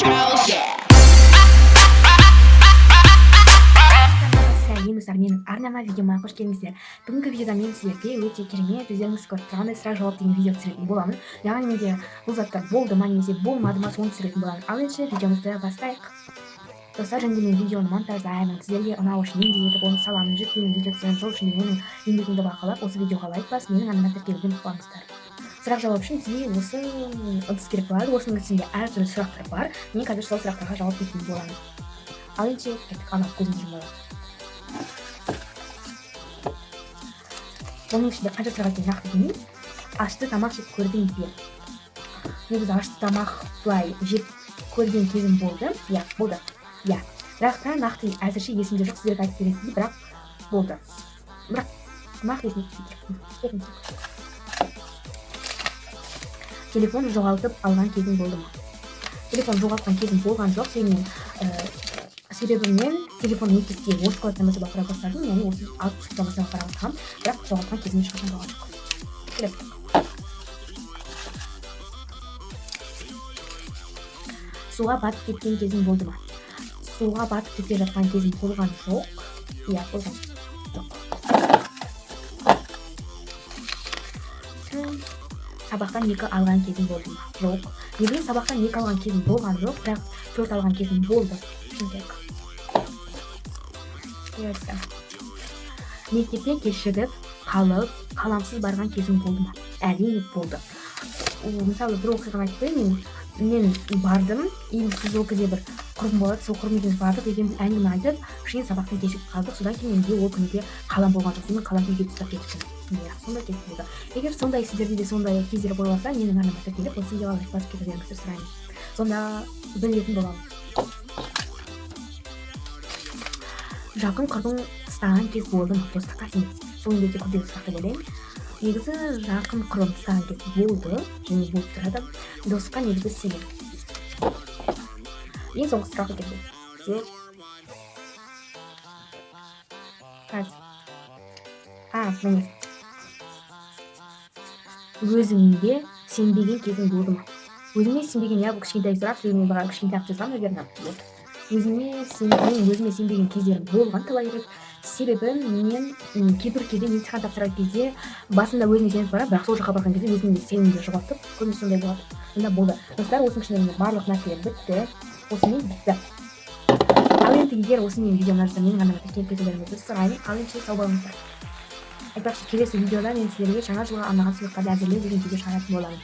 House. Yeah. Сәлем, достар! Менің арнама, видеома қош келдіңіздер! Бүгінгі видеода мен сіздерге өте керемет, өздеріңіз көріп тұрғандай, сұрақ жауап деген видео түсіретін боламын. Яғни менде бұл заттар болды ма немесе болмады ма, соны түсіретін боламын. Ал ендеше видеомызды бастайық, достар. Және де мен видеоны монтаждаймын, сіздерге ұнау үшін еңбек етіп, оны саламын, жүктеймін, видео түсіремін. Сол үшін де менің еңбегімді бағалап, осы видеоға лайк басып, менің арнама тіркелуді ұмытпаңыздар. Сұрақ жауап үшін бізге осы ыдыс керек болады. Осының ішінде әртүрлі сұрақтар бар. Мен қазір сол сұрақтарға жауап беретін боламын. Ал ендеше кеттік. Ана, көзімді жұмып алайық. Бұның ішінде қанша сұрақ екенін нақты білмеймін. Ашты тамақ жеп көрдің бе? Негізі ашты тамақ былай жеп көрген кезім болды, иә, болды, иә. Бірақ та нақты әзірше есімде жоқ сіздерге айтып беретіндей. Бірақ болды, бірақ нақты есіме түспей тұр. Телефон жоғалтып алған кезің болды ма? Телефон жоғалтқан кезім болған жоқ. Себебі мен себебі мен телефон мектепте осы класстан бастап құра бастадым, яғни осы алтыншы сыныптан бастап құра бастағанмын. Бірақ жоғалтқан кезім ешқашан болған жоқ. Келесі сұрақ. Суға батып кеткен кезің болды ма? Суға батып кете жатқан кезім болған жоқ, иә, болған жоқ. Сабақтан екі алған кезім болды ма? Жоқ, негізі сабақтан екі алған кезім болған жоқ, бірақ төрт алған кезім болды. Так. Келесі. Мектепте кешігіп қалып, қаламсыз барған кезің болды ма? Әрине, болды. Мысалы, бір оқиғаны айтып берейін. Мен бардым, и біз ол кезде бір құрбым болады, сол құрбым екеуміз бардық, екеуміз әңгіме айтып, кішкене сабақтан кешігіп қалдық. Содан кейін менде ол күнде қалам болған жоқ, мен қалам үйге тастап кетіппін, иә. Сондай кез болды. Егер сондай сіздерде де сондай кездер бола қалса, менің арнама тіркеліп, осы видеоға лайк басып кете беріңіздер, сұраймын, сонда білетін боламын. Жақын құрбың тастаған кез болды ма? Достыққа сенесіз? Бұл енді өте күрделі сұрақ деп ойлаймын. Негізі жақын құрбым тастаған кез болды және болып тұрады. Достыққа негізі сенемін. Ең соңғы сұрақ екен бұл. Қазір, а, міне. Өзіңе сенбеген кезің болды ма? Өзіме сенбеген, иә, бұл кішкентай сұрақ, себебі мен бағана кішкентай қылып жазғанмын, наверное. Вот, өзіме сен мен өзіме сенбеген кездерім болған талай рет. Себебі мен кейбір кезде емтихан тапсырған кезде басында өзіме сеніп барамын, бірақ сол жаққа барған кезде өзіме сенімді жоғалтып, көбінесе сондай болады. Сонда болды, достар, осының ішінде менде барлық нәрселер бітті, осымен бітті. Ал енді егер осы менің видеом ұнап жатса, менің арнама тіркеліп кетулеріңізді сұраймын. Ал ендеше сау болыңыздар! Айтпақшы, келесі видеода мен сіздерге жаңа жылға арналған сыйлықтарды әзірлеу деген видео шығаратын боламын.